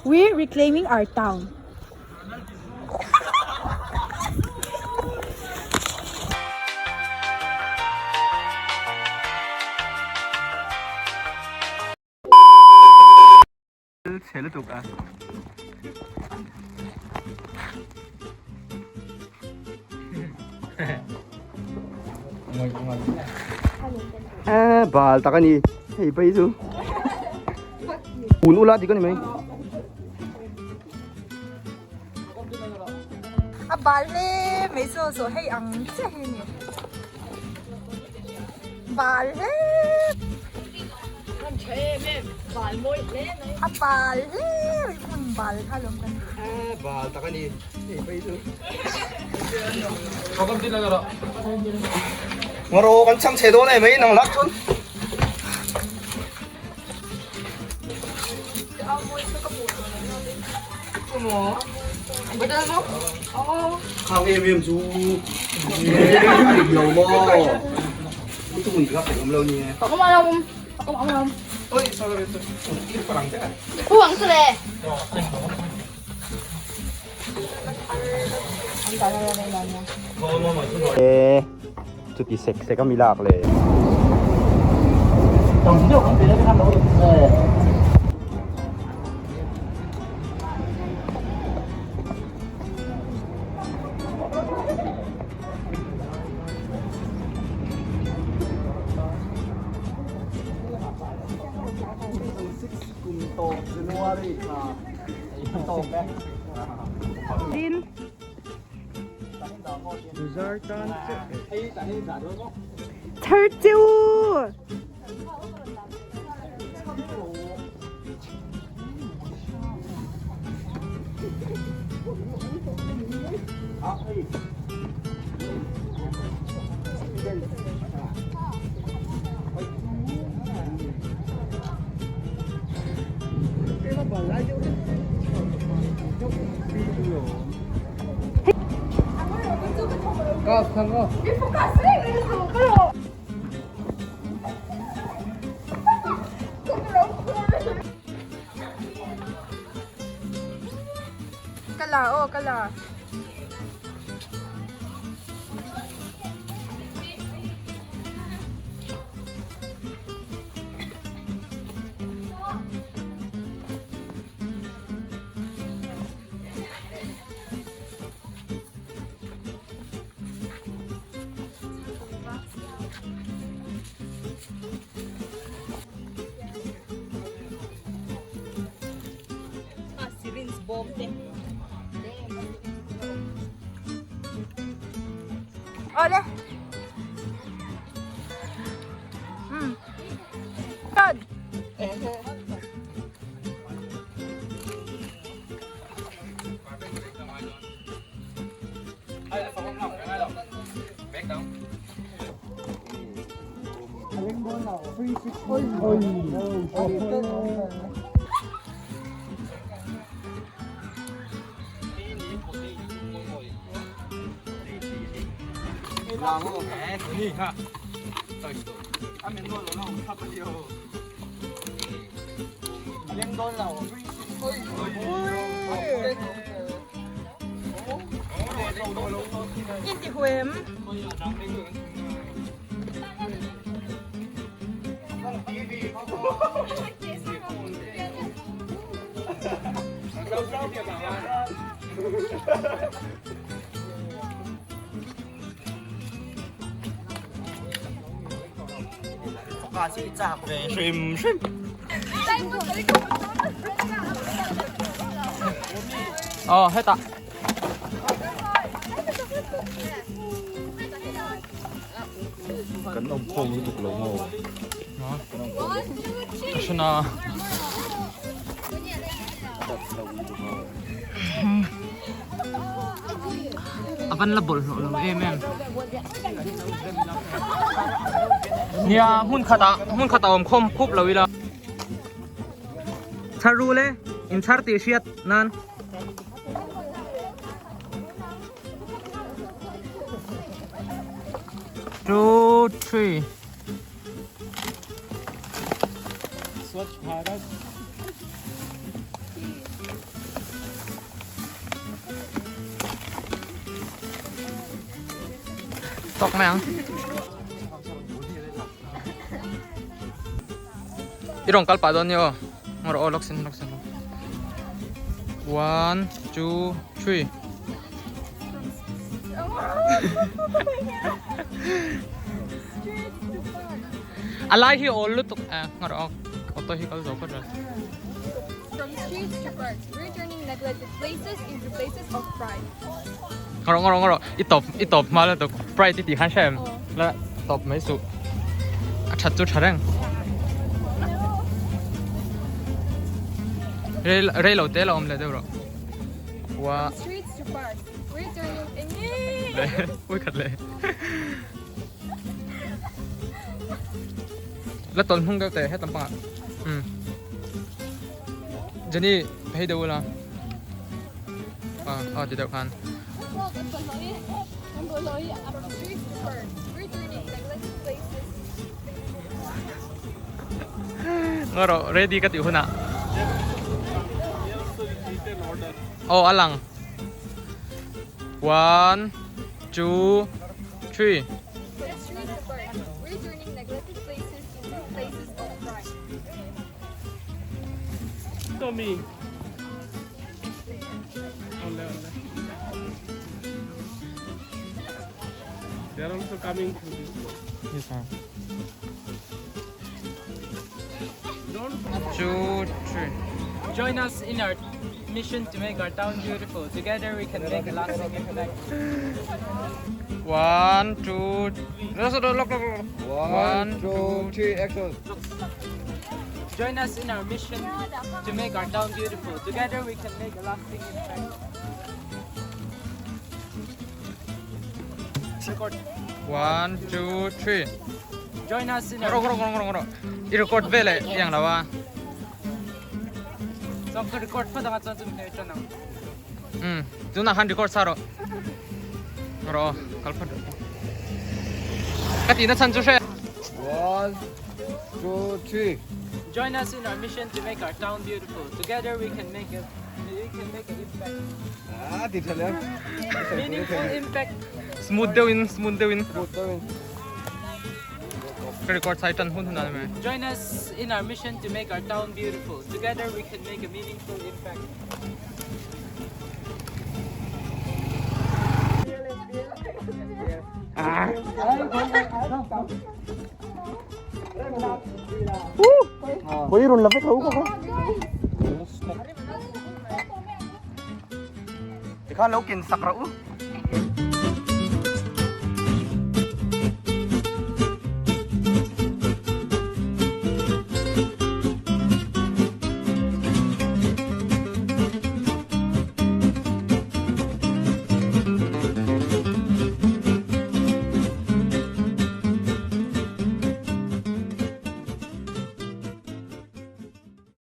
We're reclaiming our town. Chhe lutuk a. A bal tak a ni hei phei chu un ula dik a ni mai. A bal hle mai saw saw hei ang chiah hi a ni bal hle a bal hle mai hmun bal kha lawm kan A bal tak a ni hei phei chu. Ngaro kan chhang chhe dawn em mai nang lak chuan. Khang em em chu dik lo maw tu ni ka awm lo ni Không ăn không? Không ăn không? Ôi sao lại parang te Uang tu le. E chuti sek sek a mi lak le. Din. Thirty. Kala aw kala. Syringe bomb te. Ole. Hmm. Tad. In ti huem. Hrim hrim. Ờ hết ạ. Kan awm khawm lutuk lo maw? Hna. A van la bawlhhlawh lo em em. Nia hmun khatah hmun khatah awm khawm khup lo ila. Chhar ru le in chhar tih hriat nan. Two, three. Swachh Bharat. Tawk mai ang. I rawn kal pah dawn nia aw. Ngaw rawh aw lawk sin lawk sin. One, two, three. A lai hi awl lutuk eh ngaw rawh aw auto hi kal zo phawt rawh. From streets to parks, returning neglected places into places of pride. Ngaw rawh ngaw rawh ngaw rawh i tawp i tawp hma lutuk pride i tih khan hre em la tawp mai suh a that chu tha reng rei rei lo te la awm leh deuh rawh wa From streets to parks, returning ui khat leh la tawn hnung deuh teh hetam pangah um Jenny phei deuh ula ah ah ti deuh khan Ngaw rawh ready ka tih hunah aw a lang one two three. Tommy. Ole, ole. They are also coming through this way. Yes, sir. Don't Two, three. Join us in our mission to make our town beautiful. Together we can make a lasting impact. One, two, look, look, look. One, two, three, action. Join us in our mission to make our town beautiful. Together we can make a lasting impact. Record. One, two, three. Join us in our Rawh, rawh, rawh, rawh, rawh. I record ve leh yang lo a. Chuan ka record phawt anga chuan chu mi hmel tan ang. Umm tunah khan record sa rawh. Rawh aw kal phawt rawh. Ka tihna chhan chu hre. One, two, three. Join us in our mission to make our town beautiful. Together we can make a we can make an impact. Ah ti tha leh. Meaningful impact. Smooth deuhin smooth deuhin. Smooth deuhin. Ka record sai tan hun hun a ni mai. Join us in our mission to make our town beautiful. Together we can make a meaningful impact. Khawi rawn la vek lo ka kha. Tikhan lo ken sak rawh u.